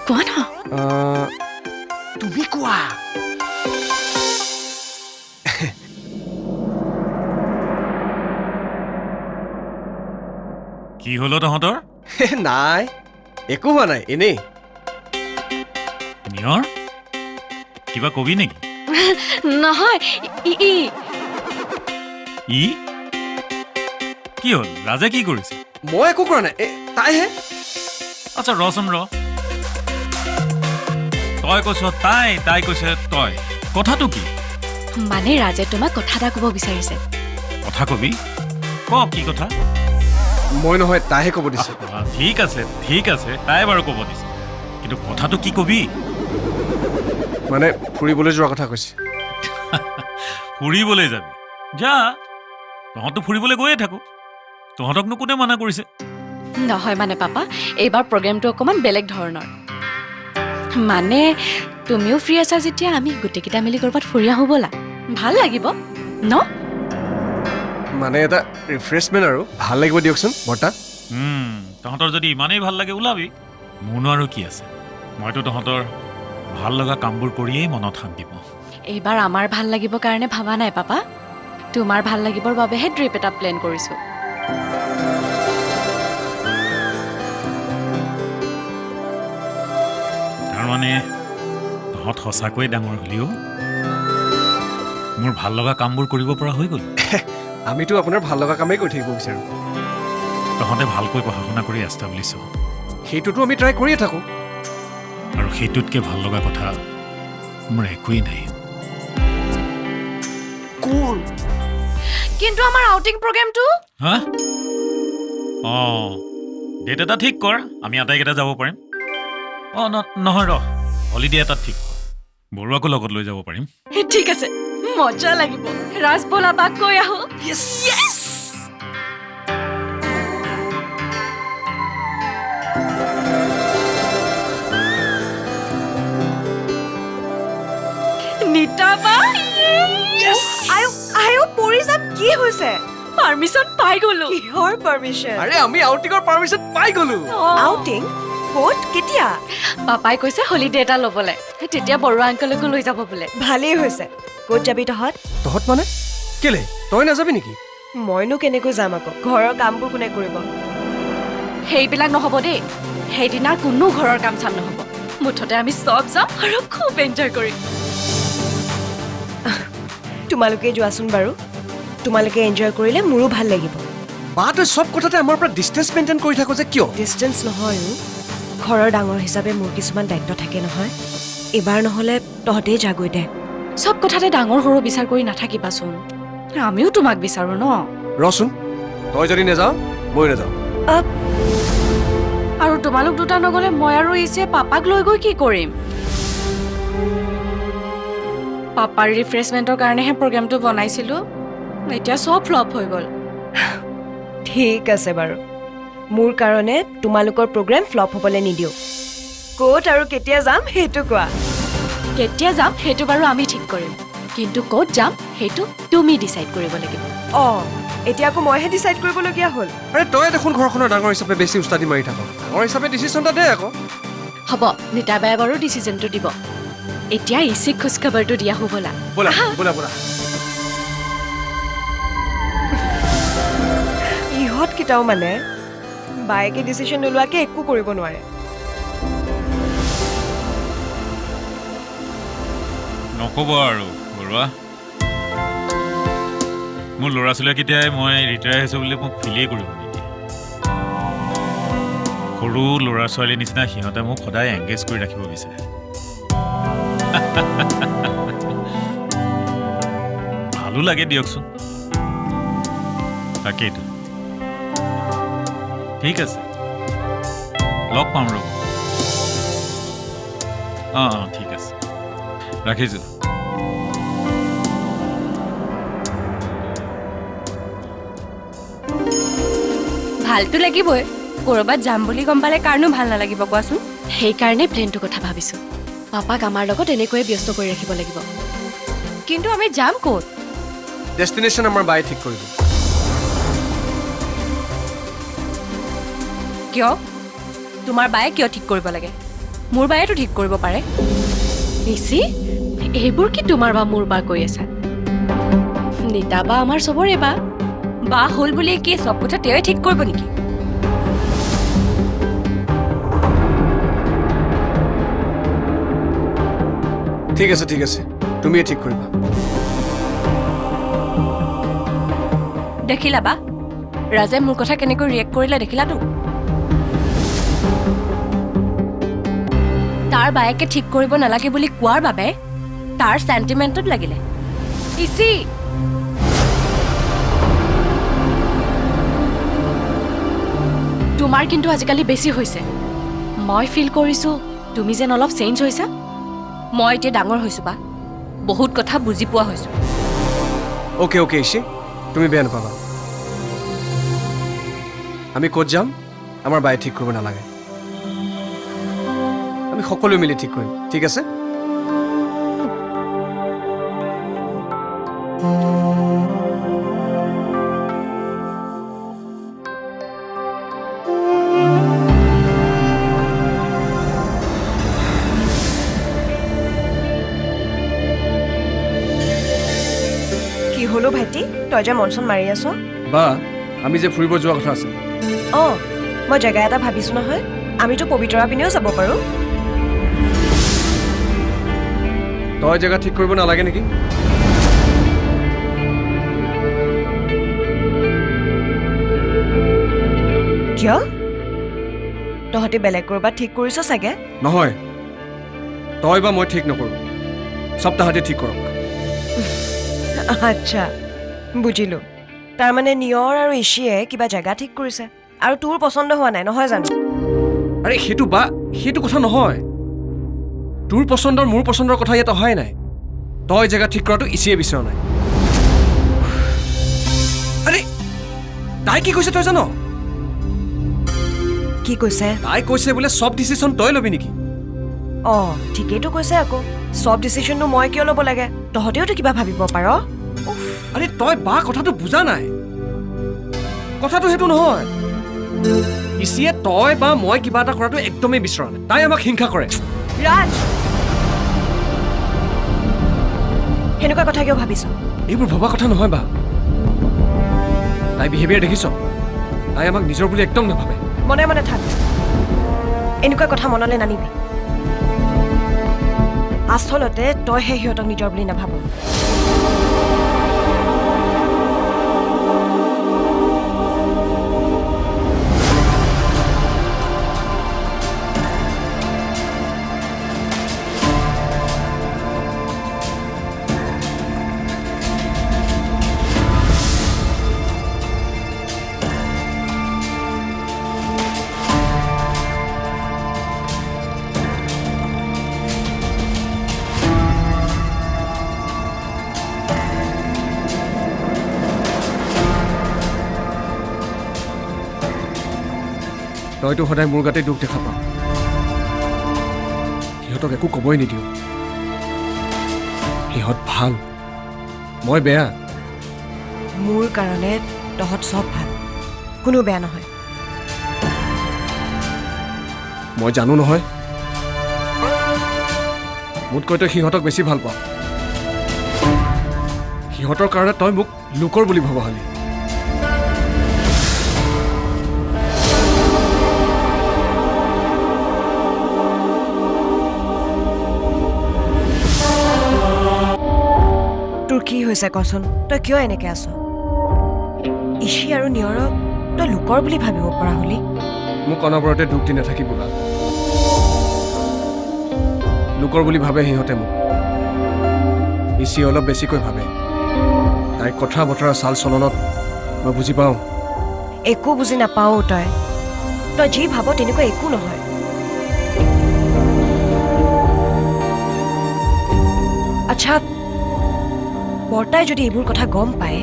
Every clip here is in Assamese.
কোৱা না। তুমি কোৱা। কি হ'ল তহঁতৰ? নাই, একো হোৱা নাই, এনেই। নিয়ৰ, কিবা কবি নেকি? নহয়, ই ই কি হ'ল? ৰাজে কি কৰিছে? মই একো কৰা নাই, তাইহে। আচ্ছা ৰচোন ৰ, তই কৈছ তাই, তাই কৈছে তই, কথাটো কি? মানে ৰাজে তোমাক কথা এটা ক'ব বিচাৰিছে। কথা কবি? ক, কি কথা? মই নহয়, তাইহে ক'ব দিছে। ঠিক আছে ঠিক আছে, তাই বাৰু ক'ব দিছে, কিন্তু কথাটো কি কবি? মানে ফুৰিবলৈ যোৱাৰ কথা কৈছে। ফুৰিবলৈ যাবি? যা, তহঁততো ফুৰিবলৈ গৈয়ে থাকো, তহঁতকনো কোনে মানা কৰিছে? নহয় মানে পাপা, এইবাৰ প্ৰগ্ৰেমটো অকণমান বেলেগ ধৰণৰ। মানে তুমিও ফ্ৰী আছা যেতিয়া আমি গোটেইকেইটা মিলি ক'ৰবাত ফুৰি আহোঁ ব'লা, ভাল লাগিব ন? মানে এটা ৰিফ্ৰেছমেণ্ট আৰু ভাল লাগিব দিয়কচোন বৰ্তা। তহঁতৰ যদি ইমানেই ভাল লাগে ওলাবি, মোৰনো আৰু কি আছে, মইতো তহঁতৰ ভাল লগা কামবোৰ কৰিয়েই মনত শান্তি পাওঁ। এইবাৰ আমাৰ ভাল লাগিবৰ কাৰণে ভাবা নাই পাপা, তোমাৰ ভাল লাগিবৰ বাবেহে ট্ৰিপ এটা প্লেন কৰিছোঁ। তাৰমানে তহঁত সঁচাকৈয়ে ডাঙৰ হ'লিও মোৰ ভাল লগা কামবোৰ কৰিব পৰা হৈ গ'ল। আমিতো আপোনাৰ ভাল লগা কামেই কৰি থাকিব বিচাৰোঁ। তহঁতে ভালকৈ পঢ়া শুনা কৰি এষ্টাব্লিছ হ। সেইটোতো আমি ট্ৰাই কৰিয়ে থাকোঁ। আৰু সেইটোতকৈ ভাল লগা কথা মোৰ একোৱেই নাই। কুল। কিন্তু আমাৰ আউটিং প্ৰগ্ৰেমটো? হা, অঁ, ডেট এটা ঠিক কৰ, আমি আটাইকেইটা যাব পাৰিম। অঁ, নহয় ৰ, হলিডে এটা ঠিক কৰ, বৰুৱাকো লগত লৈ যাব পাৰিম। ঠিক আছে, মজা লাগিব। ৰাজ ব'লা বাক গৈ আহোঁ। পৰি যাম, কি হৈছে? পাৰ্মিশ্যন পাই গ'লো। কিহৰ পাৰ্মিশ্যন? আৰে আমি আউটিঙৰ পাৰ্মিশ্যন পাই গ'লো। আউটিং ক'ত, কেতিয়া? পাপাই কৈছে হলিডে এটা ল'বলৈ, তেতিয়া বৰুৱা আংকলকো লৈ যাব বোলে। ভালেই হৈছে। ক'ত যাবি তহঁত? তহঁত মানে কেলে, তই নাযাবি নেকি? মইনো কেনেকৈ যাম আকৌ, ঘৰৰ কামবোৰ কোনে কৰিব? সেইবিলাক নহ'ব দেই, সেইদিনা কোনো ঘৰৰ কাম চাম নহ'ব। মুঠতে আমি চব যাম আৰু খুব এনজয় কৰিম। তোমালোকে যোৱাচোন বাৰু, তোমালোকে এনজয় কৰিলে মোৰো ভাল লাগিব। বা তই চব কথাতে আমাৰ পৰা ডিষ্টেঞ্চ মেইনটেইন কৰি থাকো যে কিয়? ডিষ্টেঞ্চ নহয়, ঘৰৰ ডাঙৰ হিচাপে মোৰ কিছুমান দায়িত্ব থাকে নহয়। এইবাৰ নহ'লে তহঁতেই যাগৈ দে। চব কথাতে ডাঙৰ সৰু বিচাৰ কৰি নাথাকিবাচোন, আমিও তোমাক বিচাৰো ন। ৰচোন, তই যদি নাযাওঁ ময়ো নাযাওঁ। আৰু তোমালোক দুটা নগ'লে মই আৰু ইছে পাপাক লৈ গৈ কি কৰিম? পাপাৰ ৰিফ্ৰেছমেণ্টৰ কাৰণেহে প্ৰগ্ৰেমটো বনাইছিলোঁ, এতিয়া চব ফ্লপ হৈ গ'ল। ঠিক আছে বাৰু, মোৰ কাৰণে তোমালোকৰ প্ৰগ্ৰেম ফ্লপ হ'বলৈ নিদিওঁ। ক'ত আৰু কেতিয়া যাম সেইটো কোৱা। কেতিয়া যাম সেইটো বাৰু আমি ঠিক কৰিম, কিন্তু ক'ত যাম সেইটো তুমি ডিচাইড কৰিব লাগিব। অঁ, এতিয়া আকৌ মইহে ডিচাইড কৰিবলগীয়া হ'ল। আৰে তই দেখোন ঘৰখনৰ ডাঙৰ হিচাপে বেছি উস্তাদি মাৰি থাক, ডাঙৰ হিচাপে ডিচিশ্যন এটা দে আকৌ। হ'ব, নিতাবাই বাৰু ডিচিশ্যনটো দিব। এতিয়া ইচিক খোজখবৰটো দিয়া হ'ব। ব'লা ব'লা ব'লা ব'লা। ইহঁতকেইটাও মানে বায়েকে ডিচিশ্যন নোলোৱাকৈ একো কৰিব নোৱাৰে। নক'ব আৰু বৰুৱা, মোৰ ল'ৰা ছোৱালীকেইটাই মই ৰিটায়াৰ হৈছোঁ বুলি মোক ফিলেই কৰিব নিদিয়ে। সৰু ল'ৰা ছোৱালীৰ নিচিনা সিহঁতে মোক সদায় এংগেজ কৰি ৰাখিব বিচাৰে। ভালো লাগে দিয়কচোন। তাকেইতো, ঠিক আছে, লগ পাম ৰ'ব। অঁ অঁ, ঠিক আছে, ৰাখিছোঁ। ভালতো লাগিবই, ক'ৰবাত যাম বুলি গম পালে কাৰণো ভাল নালাগিব কোৱাচোন? সেইকাৰণে প্লেনটোৰ কথা ভাবিছোঁ। পাপাক আমাৰ লগত এনেকৈয়ে ব্যস্ত কৰি ৰাখিব লাগিব। কিন্তু আমি যাম ক'ত? ডেষ্টিনেশ্যন আমাৰ বায়ে ঠিক কৰিব। কিয়? তোমাৰ বায়ে কিয় ঠিক কৰিব লাগে? মোৰ বায়েতো ঠিক কৰিব পাৰে। নিচি, এইবোৰ কি তোমাৰ বা মোৰ বা কৈ আছা? নীতা বা আমাৰ চবৰে বা। বা হ'ল বুলিয়ে কি চব কথা তেওঁৱে ঠিক কৰিব নেকি? ঠিক আছে ঠিক আছে, তুমিয়ে ঠিক কৰিবা। দেখিলা বা, ৰাজে মোৰ কথা কেনেকৈ ৰিয়েক্ট কৰিলে দেখিলাতো? তাৰ বায়েকে ঠিক কৰিব নালাগে বুলি কোৱাৰ বাবে তাৰ চেণ্টিমেণ্টত লাগিলে। ইচি, তোমাৰ কিন্তু আজিকালি বেছি হৈছে। মই ফিল কৰিছো তুমি যেন অলপ চেঞ্জ হৈছা। মই এতিয়া ডাঙৰ হৈছো বা, বহুত কথা বুজি পোৱা হৈছো। অ'কে অ'কে ইচি, তুমি বেয়া নাপাবা। আমি ক'ত যাম আমাৰ বায়ে ঠিক কৰিব নালাগে, আমি সকলোৱে মিলি ঠিক কৰিম, ঠিক আছে? কি হলো ভাইটি, তই যে মন চন মাৰি আছ? বা, আমি যে ফুৰিব যোৱা কথা আছিল। অঁ, মই জেগা এটা ভাবিছো নহয়, আমিতো পবিতৰা পিনেও যাব পাৰোঁ। তই জেগা ঠিক কৰিব নালাগে নেকি? কিয়, তহঁতি বেলেগ ক'ৰবাত ঠিক কৰিছ চাগে? নহয়, তই বা মই ঠিক নকৰোঁ, চব তাহাঁতি ঠিক কৰক। আচ্ছা বুজিলোঁ, তাৰমানে নিয়ৰ আৰু ইচিয়ে কিবা জেগা ঠিক কৰিছে আৰু তোৰ পচন্দ হোৱা নাই নহয় জানো? আৰে সেইটো বা সেইটো কথা নহয়, তোৰ পচন্দৰ মোৰ পচন্দৰ কথা ইয়াত অহাই নাই। তই জেগা ঠিক কৰাটো ইচিয়ে বিচৰা নাই। আৰে তাই কি কৈছে তই জান? কি কৈছে? তাই কৈছে বোলে চব ডিচিশ্যন তই ল'বি নেকি? অঁ ঠিকেইতো কৈছে আকৌ, চব ডিচিশ্যননো মই কিয় ল'ব লাগে? তহঁতেওতো কিবা ভাবিব পাৰ। আৰে তই বা কথাটো বুজা নাই, কথাটো সেইটো নহয়। ইচিয়ে তই বা মই কিবা এটা কৰাটো একদমেই বিচৰা নাই, তাই আমাক হিংসা কৰে। ৰাজ, সেনেকুৱা কথা কিয় ভাবিছ? এইবোৰ ভবা কথা নহয় বা, তাই বিহেভিয়াৰ দেখিছ, তাই আমাক নিজৰ বুলি একদম নাভাবে। মনে মনে থাক, এনেকুৱা কথা মনলৈ নানিবি। আচলতে তইহে সিহঁতক নিজৰ বুলি নাভাব। তইতো সদায় মোৰ গাতে দুখ দেখা পাওঁ, সিহঁতক একো ক'বই নিদিওঁ। সিহঁত ভাল, মই বেয়া। মোৰ কাৰণে তহঁত চব ভাল, কোনো বেয়া নহয়। মই জানো নহয়, মোতকৈ তই সিহঁতক বেছি ভাল পাওঁ। সিহঁতৰ কাৰণে তই মোক লোকৰ বুলি ভবা হলি। তোৰ কি হৈছে কচোন, তই কিয় এনেকে আছ? ইচি আৰু নিয়ৰক তই লোকৰ বুলি ভাবিব পৰা হলি? মোক অনবৰতে দুখ দি নাথাকিবি বা। লোকৰ বুলি ভাবে সিহঁতে মোক, ইচি অলপ বেছিকৈ ভাবে। তাইৰ কথা বতৰা চাল চলনত মই বুজি পাওঁ। একো বুজি নাপাও তই, তই যি ভাব তেনেকুৱা একো নহয়। আচ্ছা, বৰ্তাই যদি এইবোৰ কথা গম পায়,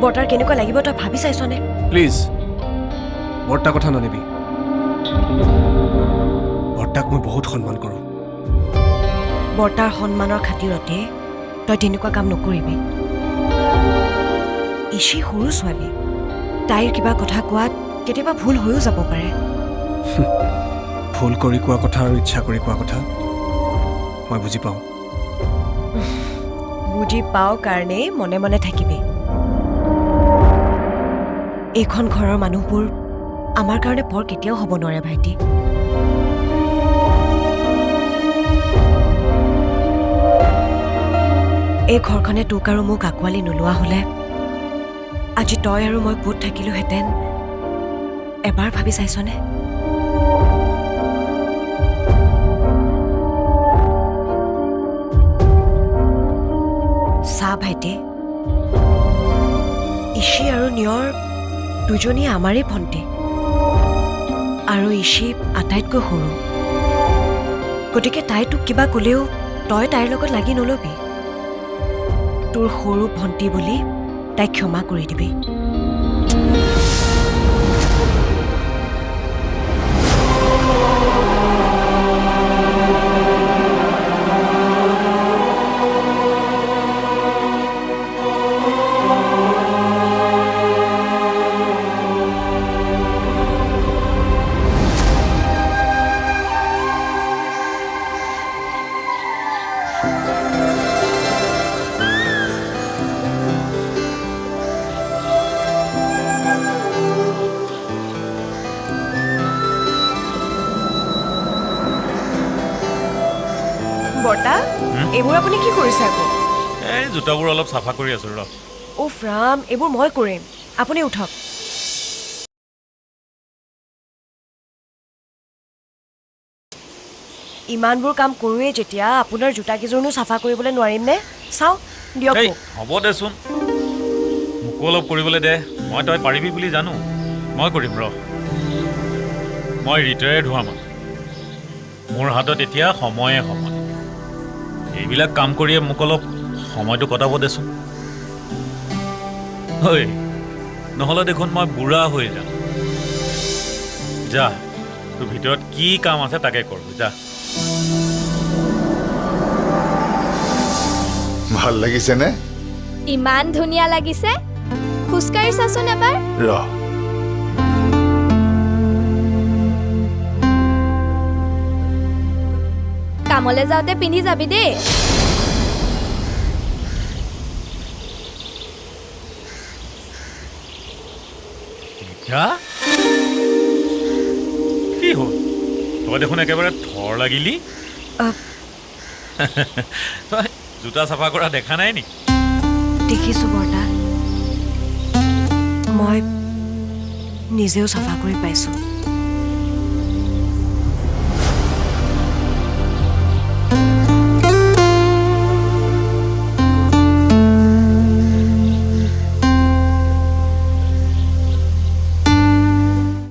বৰ্তাৰ কেনেকুৱা লাগিব তই ভাবি চাইছনে? প্লিজ বৰ্তাৰ কথা নানিবি, বৰ্তাক মই বহুত সন্মান কৰোঁ। বৰ্তাৰ সন্মানৰ খাতিৰতে তই তেনেকুৱা কাম নকৰিবি। ইচি সৰু ছোৱালী, তাইৰ কিবা কথা কোৱাত কেতিয়াবা ভুল হৈও যাব পাৰে। ভুল কৰি কোৱা কথা আৰু ইচ্ছা কৰি কোৱা কথা মই বুজি পাওঁ। বুজি পাওঁ কাৰণেই মনে মনে থাকিবি। এইখন ঘৰৰ মানুহবোৰ আমাৰ কাৰণে পৰ কেতিয়াও হ'ব নোৱাৰে ভাইটি। এই ঘৰখনে তোক আৰু মোক আঁকোৱালি নোলোৱা হ'লে আজি তই আৰু মই ক'ত থাকিলোহেঁতেন এবাৰ ভাবি চাইছনে? চা ভাইটি, ইষি আৰু নিয়ৰ দুজনী আমাৰেই ভণ্টি আৰু ইষি আটাইতকৈ সৰু, গতিকে তাই তোক কিবা ক'লেও তই তাইৰ লগত লাগি নল'বি। তোৰ সৰু ভণ্টি বুলি তাইক ক্ষমা কৰি দিবি। বৰ্তা, এইবোৰ আপুনি কি কৰিছে আকৌ? এই জোতাবোৰ অলপ চাফা কৰি আছো ৰ। উফ ৰাম, এইবোৰ মই কৰিম, আপুনি উঠক। ইমানবোৰ কাম কৰোঁৱেই যেতিয়া আপোনাৰ জোতাকেইযোৰনো চাফা কৰিবলৈ নোৱাৰিম নে? চাওঁ দিয়ক। হ'ব দেচোন, মোকো অলপ কৰিবলৈ দে। মই তই পাৰিবি বুলি জানো, মই কৰিম ৰ। মই ৰিটায়াৰ্ড হোৱা মানুহ, মোৰ হাতত এতিয়া সময়ে সময়। এইবিলাক কাম কৰিয়ে মোক অলপ সময়টো কটাব দেচোন। ঐ, নহ'লে দেখোন মই বুঢ়া হৈ যাম। যা, তোৰ ভিতৰত কি কাম আছে তাকে কৰ, যা। ভাল লাগিছেনে? ইমান ধুনীয়া লাগিছে, খোজকাঢ়ি চাচোন এবাৰ। ৰ, কামলৈ যাওঁতে পিন্ধি যাবি দেই। কি হ'ল, তই দেখোন একেবাৰে থৰ লাগিলি। তই জোতা চাফা কৰা দেখা নাই নেকি? দেখিছো বৰ্তা, মই নিজেও চাফা কৰি পাইছো।